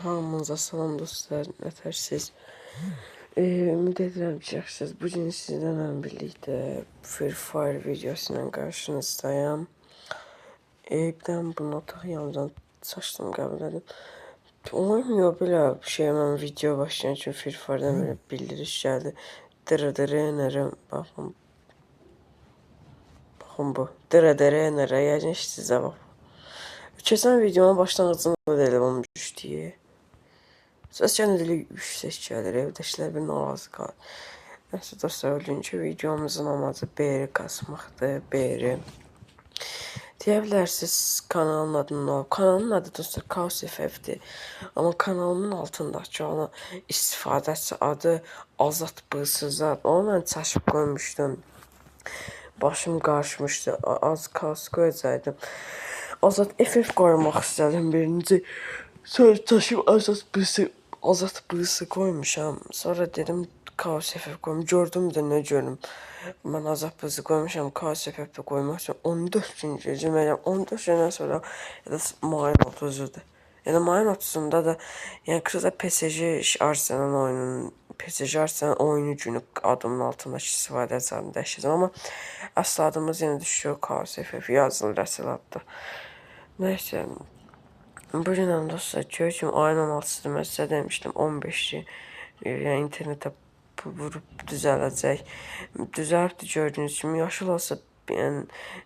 Hamınıza salam dostlar, nətərsiz? Ümid edirəm ki, yaxşısınız. Bugün sizlərlə birlikdə Free Fire videosu ilə qarşınızdayam. Bir dənə bunu otaq yanımdan saçdım, qəbul edim. Olmuyor belə bir şey, mən video başlayan üçün Free Fire'dan belə bildiriş gəldi. Dırı dırı nərə, baxın. Baxın bu. Dırı dırı nərə, yəqin sizə bax. Keçən videonun başlanğıcında da elə olmuş deyə. Səs gəlir, elə yüksək gəlir, evdəkilər bir narazı qalır. Nəsə dostlar, bugünkü videomuzun amacı BR kasmaqdır, BR. Deyə bilərsiniz kanalın adını nə olub? Kanalın adı dostlar Kaos FF-dir. Amma kanalımın altındakı olan istifadəçi adı Azad Bısızad. Onu mən çaşıb qoymuşdum. Başım qarışmışdı. Az Kaos qoyacaqdım. Azad FF qoymaq istədim birinci. Sonra çaşıb Azad Bısı qoymuşam. Sonra dedim Kaos FF qoyum. Gördüm də nə görüm. Mən Azad Bısı qoymuşam. Kaos FF də qoymaq üçün 14 gün gecikməliyəm. 14 gündən sonra ya da mayın 30-udur. Yəni mayın 30-unda da yəni qısaca PSG Arsenal oyununun PSG Arsenal oyunu günü adımın altındakı istifadəçi adını dəyişəcəm. Amma əsl adımız yenə düşüyor Kaos FF yazılır əsl adda. Nəysə, bu gün dostlar, kimi ayın 16-sıdır, mən sizə demişdim 15-i, yəni internetə vurub düzələcək. Düzəlibdir gördüyünüz kimi, yaşıl olsa yəni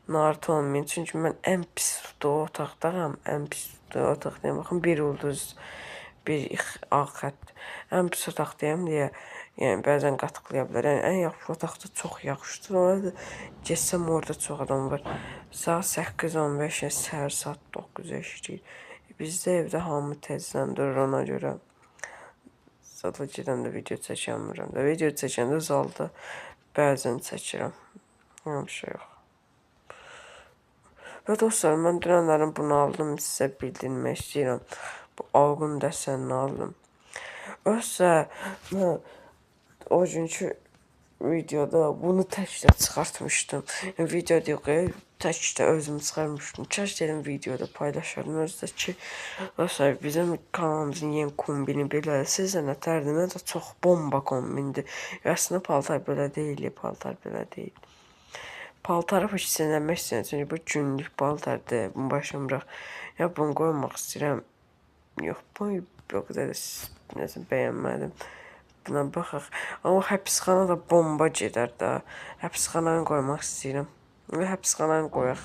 narahat olmayın. Çünki mən ən pis tutduğu otaqdayam, ən pis tutduğu otaqdayam. Baxın, bir ulduz, bir ağ xətt. Ən pis otaqdayam deyə, yəni bəzən qatıqlaya bilər. Yəni ən yaxşı otaqda çox yaxşıdır. Orada getsəm orada çox adam var. Saat 8:15, yəni səhər saat 9 eşidir. Bizdə evdə hamı tezdən durur ona görə. Zala gedəndə video çəkəmirəm də. Video çəkəndə zalda bəzən çəkirəm. Yəni bir şey yox. Və dostlar, mən dünənlərin bunu aldım, sizə bildirmək istəyirəm. Bu Avqun dəsənini aldım. Özsə, mən o günkü videoda bunu təkdə çıxartmışdım. Yəni, video deyil, təkdə özüm çıxarmışdım. Kaş dedim videoda paylaşardım. Özdə ki, dostlar, bizim kanalımızın yeni kombini belə. Sizə nətərdir? Məncə çox bomba kombindir. Əslində paltar belə deyil, paltar belə deyil. Paltarı hiss eləmək istəyirəm. Çünki bu günlük paltardır. Bunu başım bırax. Ya bunu qoymaq istəyirəm. Yox, bunu o qədər də nəsə bəyənmədim. Buna baxaq. Amma həbsxana da bomba gedər də. Həbsxananı qoymaq istəyirəm. Və həbsxananı qoyaq.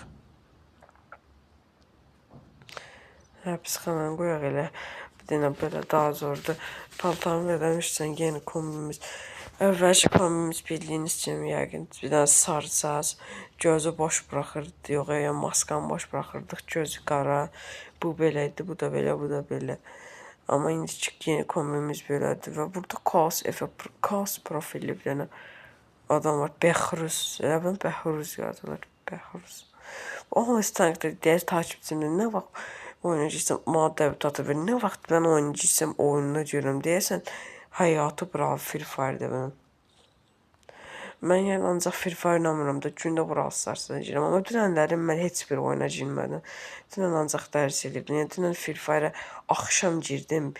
Həbsxananı qoyaq elə. Bir dənə belə daha zordur. Paltarımı da demişsən, yeni kombimiz. Əvvəlki kombimiz bildiyiniz kimi yəqin bir dənə sarı saç, gözü boş buraxırdı, yox, yəni maskanı boş buraxırdıq, gözü qara. Bu belə idi, bu da belə, bu da belə. Amma indiki yeni kombimiz belədir və burada Kaos F, Kaos profilli bir dənə adam var. Bəhruz, elə bunu Bəhruz yazılır. Bəhruz. O tankda deyək takipçimdir. Nə vaxt oyuna girsəm, mənə dəvət atır. Nə vaxt mən oyuna girsəm, oyununa görürəm. Deyəsən, həyatı bravo Free Fire'da mənim. Mən yəni ancaq Free Fire oynamıram da, gündə Brawl Stars'a girirəm. Amma dünənlərim mən heç bir oyuna girmədim. Dünən ancaq dərs edirdim. Yəni dünən Free Fire'a axşam girdim.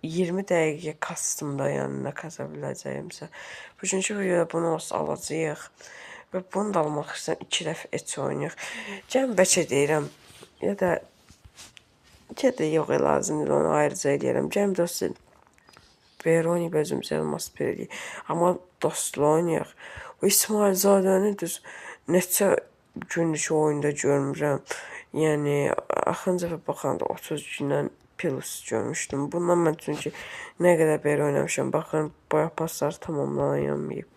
20 dəqiqə kastım da, yəni nə kasa biləcəyimsə. Bugünkü videoda bunu alacağıq. Və bunu da almaq istəyirəm. 2 dəfə heç oynayaq. Gəlin bəlkə deyirəm. Ya da ya da yox, lazım deyil, onu ayrıca eləyərəm. Gəlin dostlar, BR oynayıb özümüzə elmas bir eləyək. Amma dostla oynayaq. O İsmailzadəni düz neçə gündür ki oyunda görmürəm. Yəni axırıncı dəfə baxanda 30 gündən plus görmüşdüm. Bundan mən çünki nə qədər BR oynamışam. Baxın, bayaq paslar tamamlanmayıb.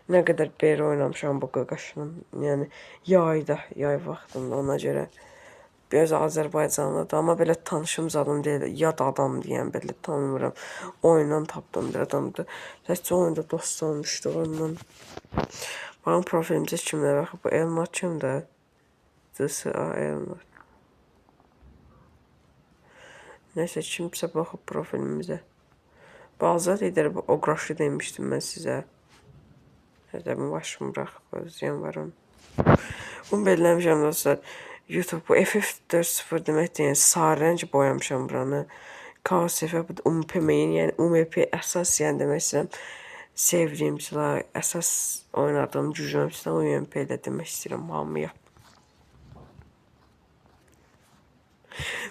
Nə qədər BR oynamışam bu qaqaşla. Yəni yayda, yay vaxtında ona görə. Biraz Azərbaycanlıdır, amma belə tanışım zadım deyil, yad adam deyən belə tanımıram. Oyundan tapdığım bir adamdır. Təkcə oyunda dost olmuşduq ondan. Baxın profilimizə kimlər baxır. Bu Elmar kimdir? CSA Elmar. Nəysə, kimsə baxıb profilimizə. Bu Azad edər, bu Oqraşı demişdim mən sizə. Hədə bu başımı buraxıb, özüyəm var onun. Bunu belirləmişəm dostlar. YouTube bu FF 4.0 deməkdir, yəni sarı rəng boyamışam buranı. KSF, bu da UMP main, yəni UMP əsas, yəni demək istəyirəm, sevdiyim silah, əsas oynadığım güclü silah UMP ilə demək istəyirəm hamıya.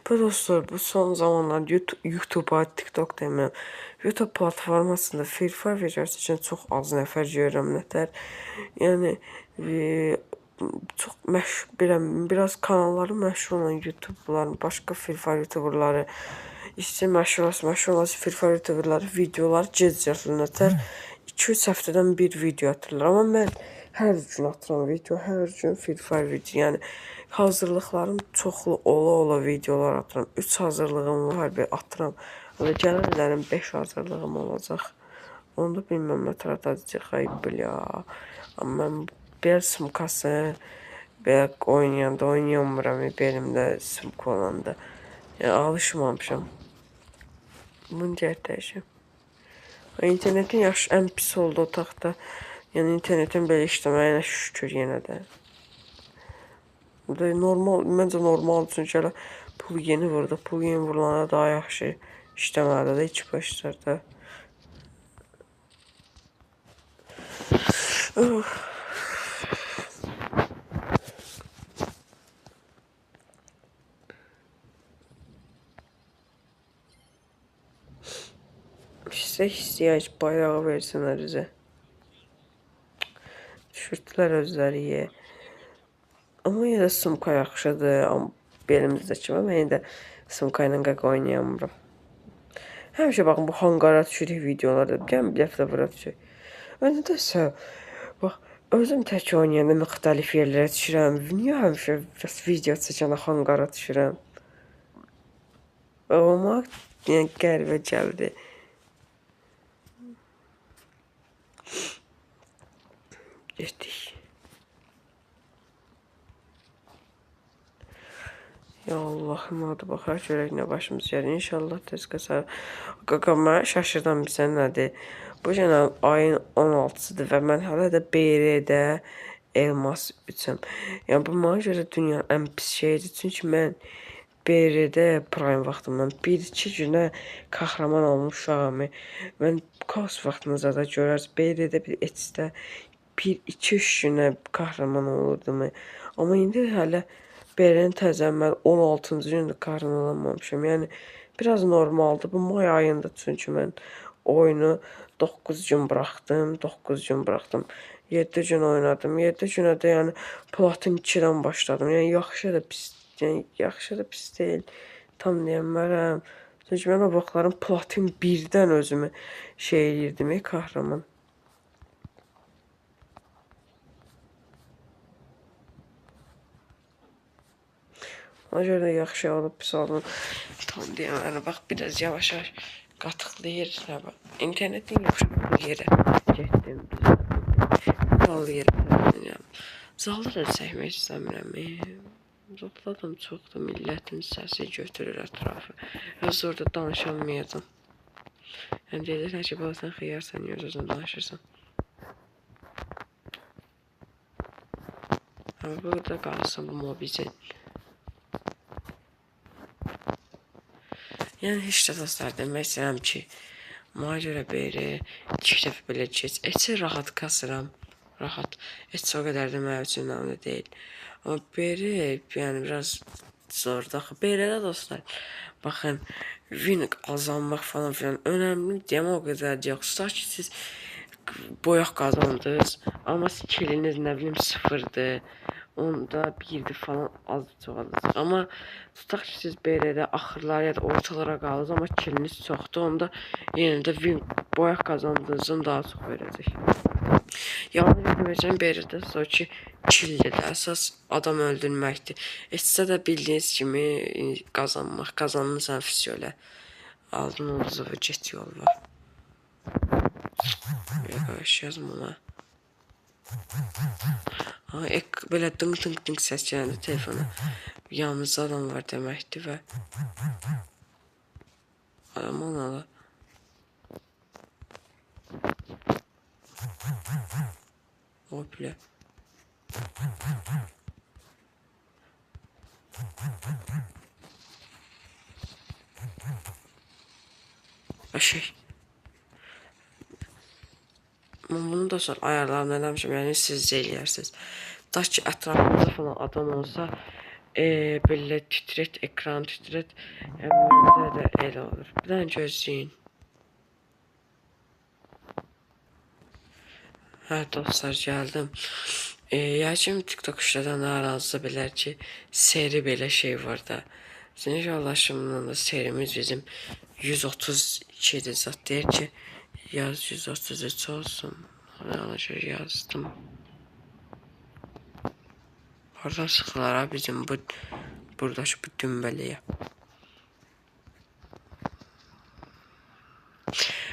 Bu dostlar, bu son zamanlar YouTube'a, TikTok demirəm, YouTube platformasında Free Fire videosu üçün çox az nəfər görürəm nətər. Yəni çox məşhur, biraz kanalları məşhur olan YouTuberların, başqa Free Fire YouTuberları, istəyir məşhur olsun Free Fire YouTuberları videoları gec atırlar nətər. 2-3 həftədən bir video atırlar. Amma mən hər gün atıram video, hər gün Free Fire video. Yəni hazırlıqlarım çoxlu ola-ola videolar atıram. 3 hazırlığım var, bir atıram. Və gələn illərin 5 hazırlığım olacaq. Onu da bilməm nə tərəf atacaq, ay bля. Amma mən belə sumkası belə oynayanda oynayamıram, belimdə sumka olanda. Yəni alışmamışam. Bunu deyək. İnternetin yaxşı ən pis oldu otaqda. Yəni internetin belə işləməyinə şükür yenə də. Bu da normal, məncə normal, çünki hələ pul yeni vurdu. Pul yeni vurulanda daha yaxşı işləməlidir də ilk başlarda. İstək istəyək bayrağı versinlər bizə. Düşürdülər özləri ye. Amma yenə də sumka yaxşıdır. Amma belimizdəki var. Mən yenə də sumka ilə qaqa oynayamıram. Həmişə baxın bu hangara düşürük videolarda. Gəlin bir dəfə də bura düşürük. Nədənsə bax özüm tək oynayanda müxtəlif yerlərə düşürəm. Niyə həmişə bəs video çəkəndə hangara düşürəm? Amma yəni qəribə gəldi. Getdik. Ya Allah'ım adı baxaq görək nə başımız gəlir. İnşallah tez qasar. Qaqa mənə şaşırdan bir sən nədir? Bu gün ayın 16-sıdır və mən hələ də BR-də elmas 3-əm. Yəni bu mənə görə dünyanın ən pis şeyidir. Çünki mən BR-də prime vaxtımdan 1-2 günə qəhrəman olmuşam. Mən kaos vaxtınızda da görərsiniz. BR-də bir H-də 1-2-3 günə qəhrəman olurdum. Amma indi hələ BR-nin təzə mən 16-cı gündə qəhrəman olmamışam. Yəni biraz normaldır. Bu may ayında çünki mən oyunu 9 gün buraxdım, 9 gün buraxdım. 7 gün oynadım. 7 günə də yəni platin 2-dən başladım. Yəni yaxşı da pis, yəni yaxşı da pis deyil. Tam deyəmərəm. Çünki mən o vaxtların platin 1-dən özümü şey eləyirdim, qəhrəman. Ona görə də yaxşı olub, pis olub. Tam deyəmərəm. Bax biraz yavaş-yavaş qatıqlayır. İnternetin yaxşı yerə getdim. Zal yerə. Zalda da çəkmək istəmirəm. Zalda çoxdur, millətin səsi götürür ətrafı. Öz orada danışamayacam. Yəni deyirlər ki, bala sən xiyarsan, niyə öz-özünə danışırsan? Amma burada qalsın bu mobizen. Yəni heç də dostlar demək istəyirəm ki, mənə görə beri 2 dəfə belə keç. Heç rahat kasıram. Rahat. Heç o qədər də mənim üçün önəmli deyil. Amma beri yəni biraz zordur. Axı BR-də dostlar, baxın, win qazanmaq falan filan önəmli deyəm o qədər yox. Tutaq ki, siz boyaq qazandınız, amma skilliniz nə bilim 0-dır. Onda 1-dir falan az çoxalacaq. Amma tutaq ki, siz BR-də axırlara ya da ortalara qalırız, amma killiniz çoxdur. Onda yenə də win boyaq qazandığınızın daha çox verəcək. Yalnız deməyəcəm BR-də ki, killdir də əsas adam öldürməkdir. Etsə də bildiyiniz kimi qazanmaq, qazanmısan fisiyolə. Aldın uduzu və get yoluna. Yavaş yazma ona. Ha, belə dınq dınq dınq səs gələndə telefona yanımızda adam var deməkdir və aman Allah. O bilə. Şey. Mən bunu dostlar ayarlarını eləmişəm, yəni siz eləyərsiniz. Tutaq ki, ətrafımda falan adam olsa, belə titret, ekran titret, yəni məndə də elə olur. Bir dənə gözləyin. Hə, dostlar, gəldim. Yəqin TikTok işlədən narazı bilər ki, seri belə şey var da. Sinir yoldaşımla da serimiz bizim 132 idi zat. Deyir ki, yaz 133 olsun. Ona görə yazdım. Oradan sıxılar ha bizim bu buradakı bu dümbələyə.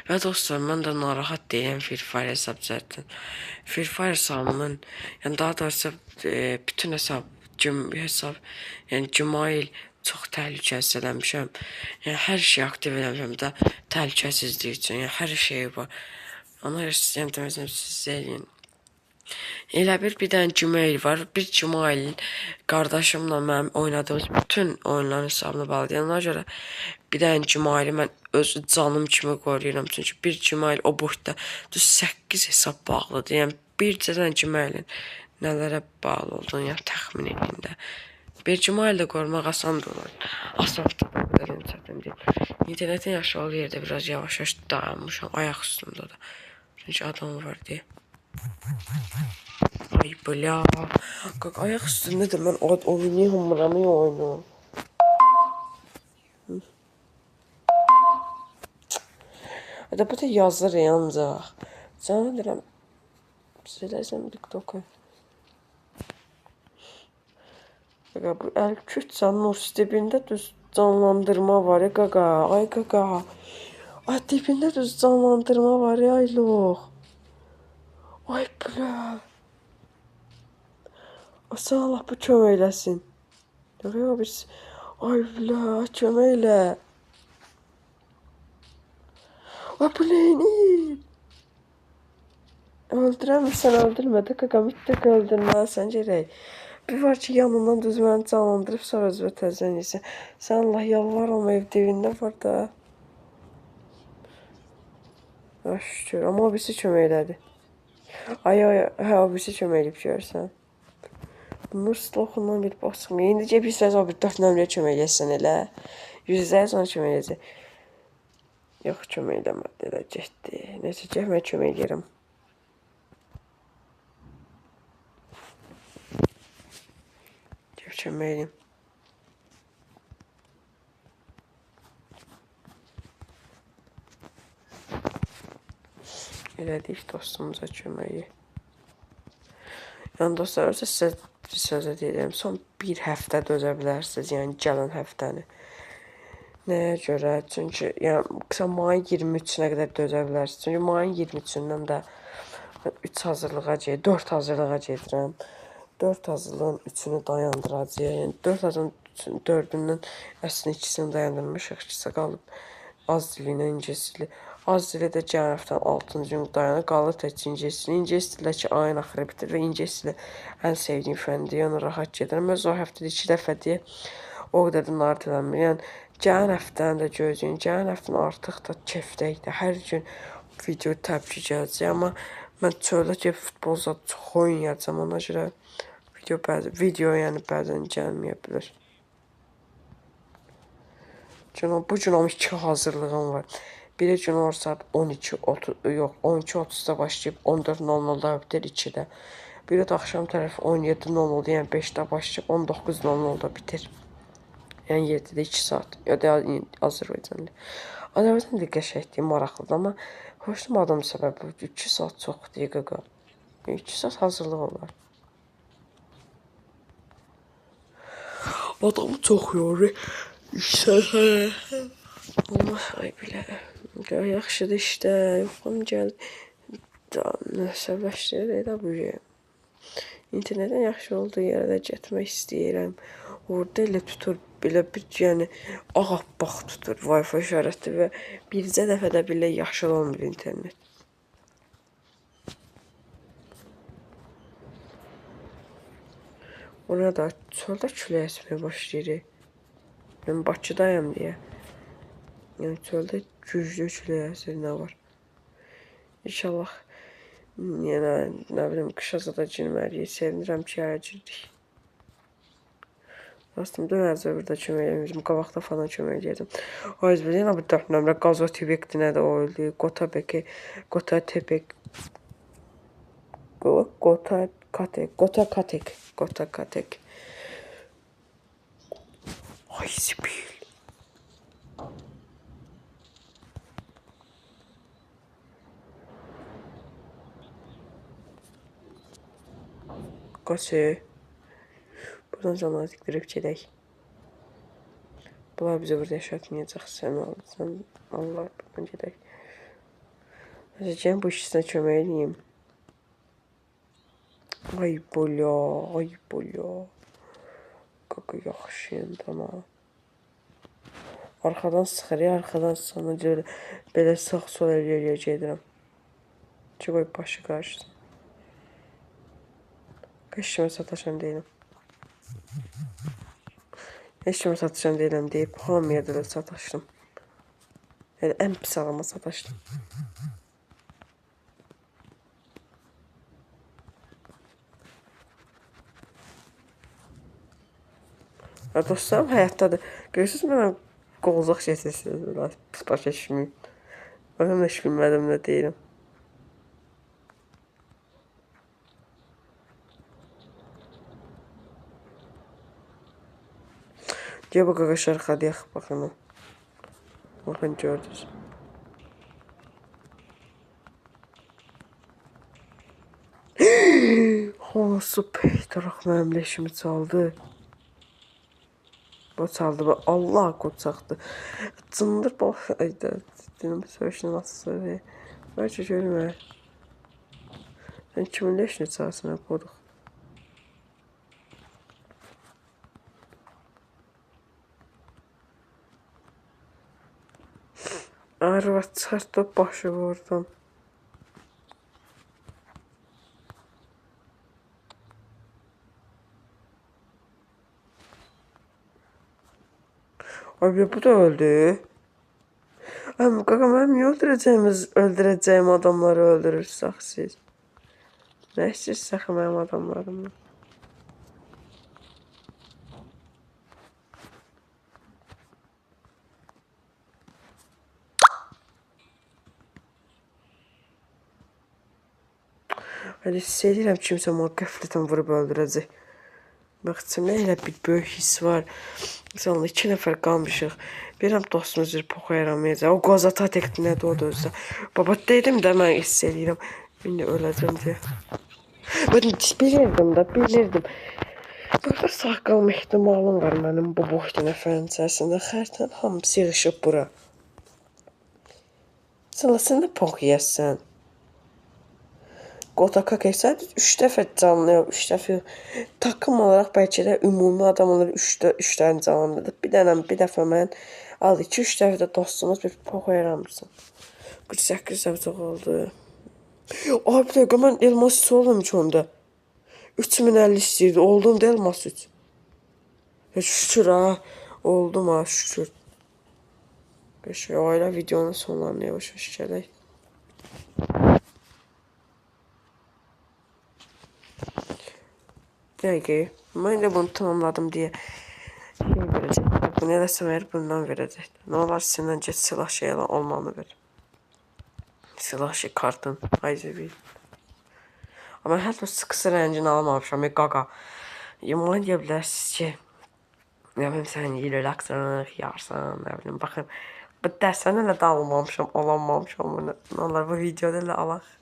Və dostlar, mən də narahat deyiləm Free Fire hesab cəhətdən. Free Fire hesabımın, yəni daha doğrusu bütün hesab, hesab, yəni Gmail çox təhlükəsiz eləmişəm. Yəni hər şeyi aktiv eləmişəm də təhlükəsizlik üçün. Yəni hər şeyi var. Ona görə istəyirəm deməsəm siz eləyin. Elə bir dənə Gmail var. Bir Gmail qardaşımla mənim oynadığımız bütün oyunların hesabına bağlıdır. Yəni ona görə bir dənə Gmaili mən öz canım kimi qoruyuram. Çünki bir Gmail o boyda düz 8 hesab bağlıdır. Yəni bircə dənə Gmailin nələrə bağlı olduğunu yəni təxmin edin də. Bir Gmail də qorumaq asan da olar. Asandır da, o qədər çətin deyil. İnternetin yaxşı olduğu yerdə biraz yavaş-yavaş dayanmışam. Ayaq üstündə də. Çünki adam var deyə. Ay bля. Qaq, ayaq üstündə də mən o oynayamıram oyunu. Hətta bu da yazır ancaq. Sənə deyirəm, silərsəm TikToku. Qaqa, bu əl küt Nur dibində düz canlandırma var ya qaqa. Ay qaqa. Ay dibində düz canlandırma var ya ay lox. Ay bля. Sən Allah bu kömək eləsin. Yox, yox, biz... Ay bля, kömək elə. Ay bu neyini? Öldürəmirsən, öldürmə də qaqa, mütləq öldürməlisən gərək. Bir var ki, yanından düz məni canlandırıb, sonra özünə təzədən yesin. Sən Allah yalvarıram, ev dibində var da. Ay, şükür, amma o birisi kömək elədi. Ay, ay, hə, o birisi kömək eləyib görürsən. Nur sloxundan bir box çıxmıyor. İndi gəlib istərsə o bir 4 nömrəyə kömək eləyəsən elə. %100 ona kömək eləyəcək. Yox, kömək eləmədi, elə getdi. Neysə, gəl mən kömək eləyirəm. Gəl kömək eləyim. Elədik dostumuza köməyi. Yəni dostlar, özə sizə bir sözə deyirəm, son bir həftə dözə bilərsiniz, yəni gələn həftəni. Nəyə görə? Çünki yəni qısa mayın 23-ünə qədər dözə bilərsiniz. Çünki mayın 23-ündən də 3 hazırlığa gedirəm, 4 hazırlığa gedirəm. 4 hazırlığın 3-ünü dayandıracağıq. Yəni 4 hazırlığın 4-ündən əslində ikisini dayandırmışıq, ikisi qalıb az dili ilə ingilis dili. Az dili də gələn həftənin 6-cı günü dayanır, qalır tək ingilis dili. İngilis dili ki, ayın axırı bitir və ingilis dili ən sevdiyim fəndir, yəni rahat gedirəm. Öz o həftədə 2 dəfə deyə o qədər də narahat eləmir. Yəni gələn həftəni də gözləyin, gələn həftənin artıq da kefdəyik də. Hər gün video təbii ki gələcək, amma mən çöldə ki futbol zad çox oynayacağam, ona görə video yəni bəzən gəlməyə bilər. Çünki bu gün amma 2 hazırlığım var. Biri gün olur saat 12:30, yox 12:30-da başlayıb 14:00-da bitir 2-də. Biri də axşam tərəfi 17:00-da, yəni 5-də başlayıb 19:00-da bitir. Yəni 7-də 2 saat. Ya da Azərbaycan dili. Azərbaycan dili qəşəngdir, maraqlıdır, amma xoşlamadığım səbəb 2 saat çoxdur qaqa. 2 saat hazırlıq olar. Adamı çox yorur. Allah, ay belə. Yaxşıdır işte. Yuxum gəldi. Əsəbləşdirir də bu şey. İnternetin yaxşı olduğu yerə də getmək istəyirəm. Orada elə tutur, belə bir, yəni ağappaq tutur Wi-Fi işarəti və bircə dəfə də belə yaşıl olmur internet. Ona da çöldə külək əsməyə başlayır. Mən Bakıdayam deyə. Yəni çöldə güclü külək əsir nə var? İnşallah yəni nə bilim qışa da girməliyik. Sevinirəm ki, yaya girdik. Dostum, dönərcə burada kömək eləmişim. Qabaqda falan kömək eləyəcəm. O yüzden yenə bu 4 nömrə Qazotibek nədir o öldü. Qotabeki, Qotatepek, Qota Katek, Qota Katek, Qota Katek. Ay zibil. Qaçı. Buradan canları dikdirib gedək. Bunlar bizi burada yaşatmayacaq. Sən al, sən Allah, buradan gedək. Gəlin bu işçisinə kömək eləyim. Ay bola, ay bola. Qaqa yaxşıyam, tamam. Arxadan sıxır, arxadan sıxana görə belə sağ sol eləyə gedirəm. Ki qoy başı qarışsın. Heç kimə sataşan deyiləm. Heç kimə sataşan deyiləm deyib hamıya da sataşdım. Yəni ən pis adama sataşdım. Ya dostlarım həyatdadır. Görürsünüz mənə qolzaq getirsiniz. Pis başa düşməyim. Özüm də heç bilmədim nə deyirəm. Deyə bu qaqaş arxadayaq baxın. Baxın gördünüz. Hansı peytaraq mənim leşimi çaldı. Bu çaldı. Bu Allah qoçaqdır. Cındır bax. Dilim söyüşünü nasıl. Bəlkə görmə. Sən kimin leşini çalsın? Qoduq. Arvad çıxartdı başı oradan. Abi bu da öldü. Ay qaqa mənim niyə öldürəcəyim adamları öldürürsünüz siz? Nə istəyirsiniz axı mənim adamlarımla? Hələ hiss edirəm kimsə mənə qəflətən vurub öldürəcək. Bax, içimdə elə bir böyük hiss var. Məsələn, 2 nəfər qalmışıq. Bilirəm dostumuz bir poxa yaramayacaq. O Qozatak nədir o da özdə. Baba dedim də mən hiss edirəm. İndi öləcəm deyə. Mən bilirdim də, bilirdim. Burada sağ qalma ehtimalım var mənim bu boş nəfərin içərisində. Xərdən hamısı yığışıb bura. Sən də pox yeyəsən. Qotakak sən 3 dəfə canlı, 3 dəfə takım olaraq bəlkə də ümumi adam olaraq 3 dənə canlandırdı. Bir dənə, bir dəfə mən al 2-3 dəfə də dostumuz bir pox yaramırsan. 48 dəfə çox oldu. Ay bir dəqiqə mən elmas 3 oldum ki onda. 3050 istəyirdi. Oldum da elmas 3. Ya şükür ha. Oldum ha şükür. Qəşəng ailə videonun sonlarına yavaş yavaş gələk. Dəqiqə, mən də bunu tamamladım deyə şey verəcəklər. Bunu eləsəm əgər bundan verəcəklər. Nə olar səndən get silah şey olmanı ver. Silah şey kartın. Ay zəbil. Amma hətta sıxısı rəngini almamışam. Qaqa. Yaman deyə bilərsiniz ki, nə bilim sən relaxsan, yarsan, nə bilim. Baxın, bu dərsəni elə də almamışam, olanmamışam bunu. Nə olar bu videoda elə alaq.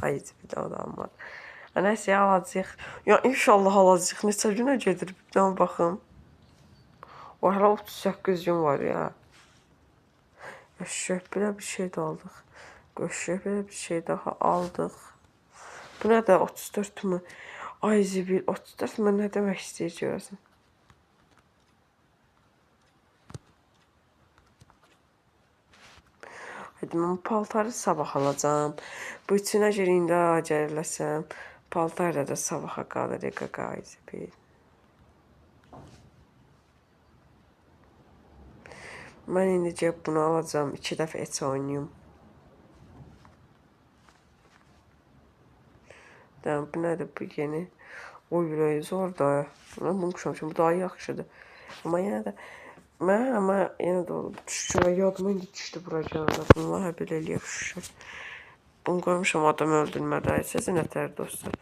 Ay zəbil, o da almadı. Nəysə, alacaq. Ya inşallah alacaq. Neçə günə gedir? Bir dənə baxım. O hələ 38 gün var ya. Qəşəng belə bir şey də aldıq. Qəşəng belə bir şey daha aldıq. Bu nə də 34 mı? Ay zibil, 34 mı nə demək istəyir görəsən? Hadi mən paltarı sabah alacağam. Bu üçünə görə indi acələsəm. Paltar da sabaha qalır, qaqa, ay zibil. Mən indicə bunu alacağam. 2 dəfə et oynayım. Tamam, bu nədir bu yeni? Oy ürəyi zor da. Mən bunu quşamışam. Bu daha yaxşıdır. Amma yenə də mən amma yenə də olub düşür. Yadıma indi düşdü bura gəldi. Bunlar hə belə eləyək şükür. Bunu qoymuşam adam öldürmədə. Sizin nətər dostlar.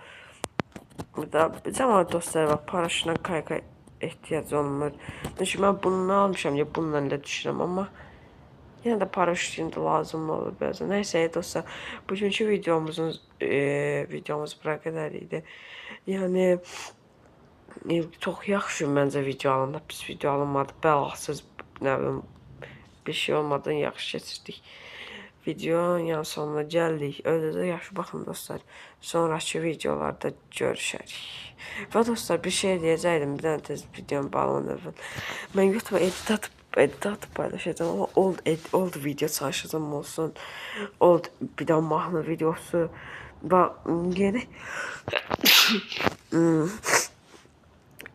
Bu da cəmaət dostlar var. Paraşına kayka ehtiyac olmur. Çünki mən bunu almışam ya bununla elə düşürəm amma yenə də paraşüt indi lazım olur bəzən. Nəysə dostlar, bugünkü videomuzun videomuz bura qədər idi. Yəni çox yaxşı məncə video alındı. Pis video alınmadı. Bəlasız, nə bilim, bir şey olmadan yaxşı keçirdik. Videonun yəni sonuna gəldik. Özünüzə yaxşı baxın dostlar. Sonrakı videolarda görüşərik. Və dostlar bir şey deyəcəkdim. Bir dənə tez videonun bağlanır. Mən YouTube-a edit atıb paylaşacağam amma old video çalışacağım olsun. Old bir də mahnı videosu və yeni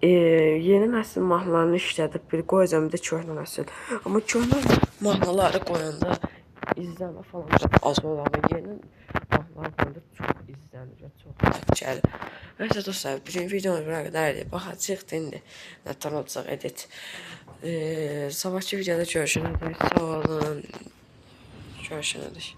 yeni nəsil mahnılarını işlədib bir qoyacağam bir də köhnə nəsil. Amma köhnə mahnıları qoyanda izlənmə falan biraz az olur amma yeni mahnılar qoyanda çox izlənir və çox like gəlir. Nəysə dostlar, bugün videomuz bura qədər idi. Baxacağıq indi nətər olacaq edit. Sabahki videoda görüşənədək sağ olun. Görüşənədək.